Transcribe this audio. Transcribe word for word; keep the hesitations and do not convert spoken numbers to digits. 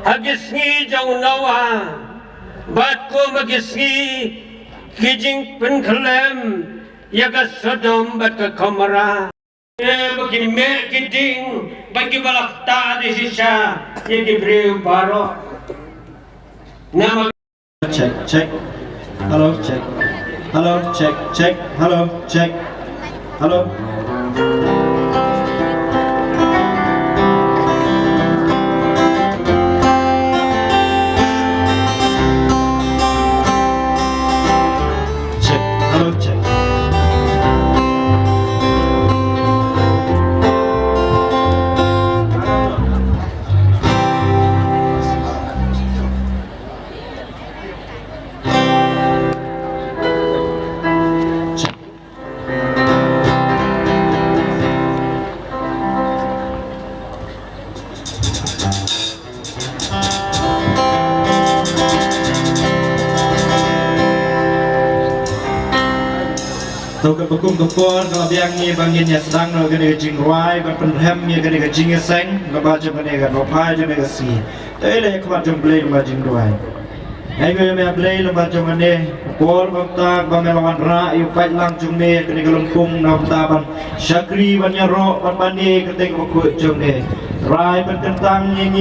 Ha ki sngi jong u Noah, bad kum ha ki sngi ki jingpynkhlem ïa ka Sodom bad ka Gomorrah. Eh, ba ki meh ki ding, ba ki ba la ktah da shisha ïa ki briew baroh. Namar Check, check. Hello, check. Hello, check, check. Hello, check. Hello. Check. Hello, check. To, katba kum ka por ka la biang ngi ba ngin ïa sdang noh kane ka jingrwai, ban pynrhem ïa kane ka jingïaseng lyngba jong kane ka nohphai jong kane ka sngi. To, ïaleh ha khmat jong U Blei lyngba jingduwai. Ai nguh ïa me, A Blei, lyngba jong kane ka por ba mynta ba me la wanrah ïa u paidlang jong me ha kane ka lympung, na bynta ban shakri, ban ïaroh, ban mane kyrteng bakhuid jong me. Rai ban kyntang ïa ngi.